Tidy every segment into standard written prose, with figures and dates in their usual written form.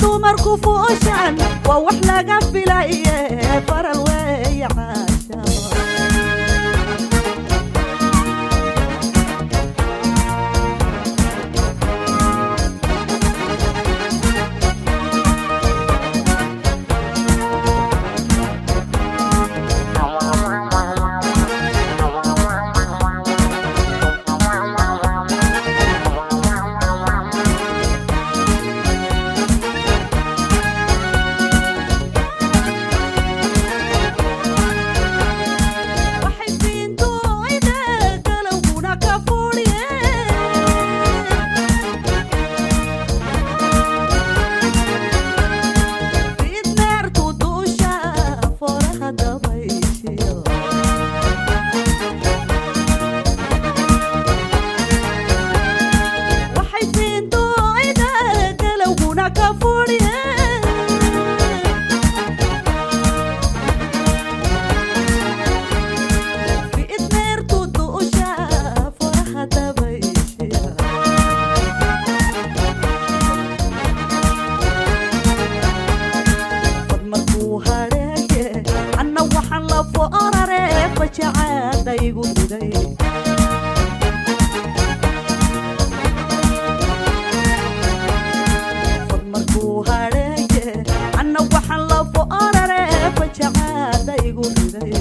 Dumarku fooshaan waa wax laga filaye, faral weeye caashaqo. Waxay fiintooyda galowguna ka furye, fiidmeertu duusha fooraha dabayshiyo. Waxay fiintooyda galowguna ka furye, fiidmeertu duusha fooraha dabayshiyo. Fad markuu hadheeye, anna waxaan la foorare fajacaada igu riday. Fad markuu hadheeye, anna waxaan la foorare fajacaada igu riday.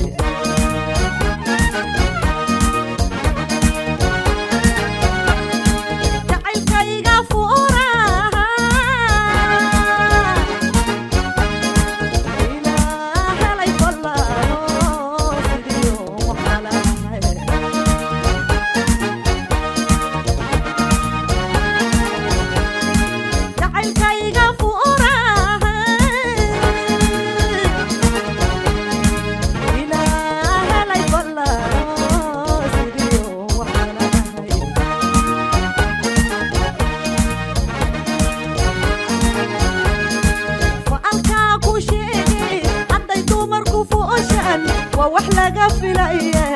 Jacaylkayga fooraha ilaa helay fallaaro sidiyo waxalahay. Jacaylkayga fooraha ilaa helay fallaaro sidiyo waxalahay. Faalkaa ku sheegay hadday dumarku fooshaan waa wax laga filaye,